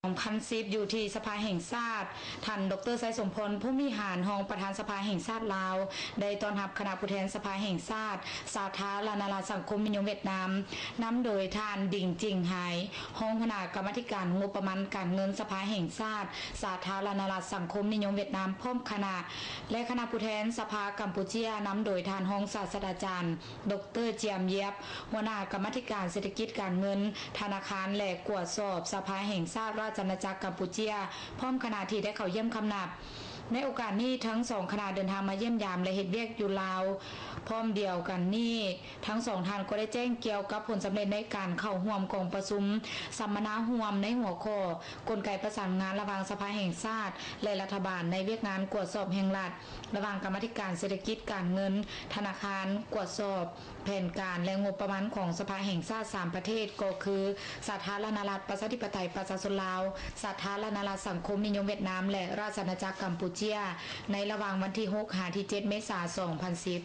ສອງພັນສິບ ຢູ່ທີ່ສະພາແຫ່ງຊາດ, ທ່ານ ດອກເຕີ ໄຊສົມພອນ ພົມວິຫານ ຮອງປະທານສະພາແຫ່ງຊາດລາວ ໄດ້ຕ້ອນຮັບຄະນະຜູ້ແທນສະພາແຫ່ງຊາດ ສາທາລະນະລັດສັງຄົມນິຍົມຫວຽດນາມ, ນຳໂດຍທ່ານ ດິງ ຈິງໄຮ ຮອງຫົວໜ້າກຳມາທິການງົບປະມານການເງິນສະພາແຫ່ງຊາດ ສາທາລະນະລັດສັງຄົມນິຍົມຫວຽດນາມ ພ້ອມຄະນະ ແລະ ຄະນະຜູ້ແທນສະພາກຳປູເຈຍ ນຳໂດຍທ່ານຮອງສາດສະດາຈານ ດອກເຕີ ຈຽມ ຢຽບ ຫົວໜ້າກຳມາທິການເສດຖະກິດການເງິນ ທະນາຄານ ແລະ ກວດສອບສະພາແຫ່ງຊາດ ລາຊະອານາຈັກກຳປູເຈຍ ພ້ອມຄະນະທີ່ໄດ້ເຂົ້າຢ້ຽມຄຳນັບ. ໃນໂອກາດນີ້, ທັງສອງຄະນະເດີນທາງມາຢ້ຽມຢາມ ແລະ ເຮັດວຽກຢູ່ລາວ. ພ້ອມດຽວກັນນີ້, ທັງສອງທ່ານກໍໄດ້ແຈ້ງກ່ຽວກັບຜົນສຳເລັດໃນການເຂົ້າຮ່ວມກອງປະຊຸມສຳມະນາຮ່ວມໃນຫົວຂໍ້ ກົນໄກປະສານງານລະຫວ່າງສະພາແຫ່ງຊາດ ແລະ ລັດຖະບານໃນວຽກງານກວດສອບແຫ່ງລັດ ລະຫວ່າງກຳມາທິການເສດຖະກິດການເງິນ, ທະນາຄານ, ກວດສອບແຜນການ ແລະ ງົບປະມານຂອງສະພາແຫ່ງຊາດສາມປະເທດ ກໍຄື ສາທາລະນະລັດ ປະຊາທິປະໄຕ ປະຊາຊົນລາວ, ສາທາລະນະລັດສັງຄົມນິຍົມຫວຽດນາມ ແລະ ລາຊະອານາຈັກກຳປູເຈຍ ໃນລະຫວ່າງວັນທີຫົກ ຫາ ທີເຈັດ ເມສາ ສອງພັນສິບ.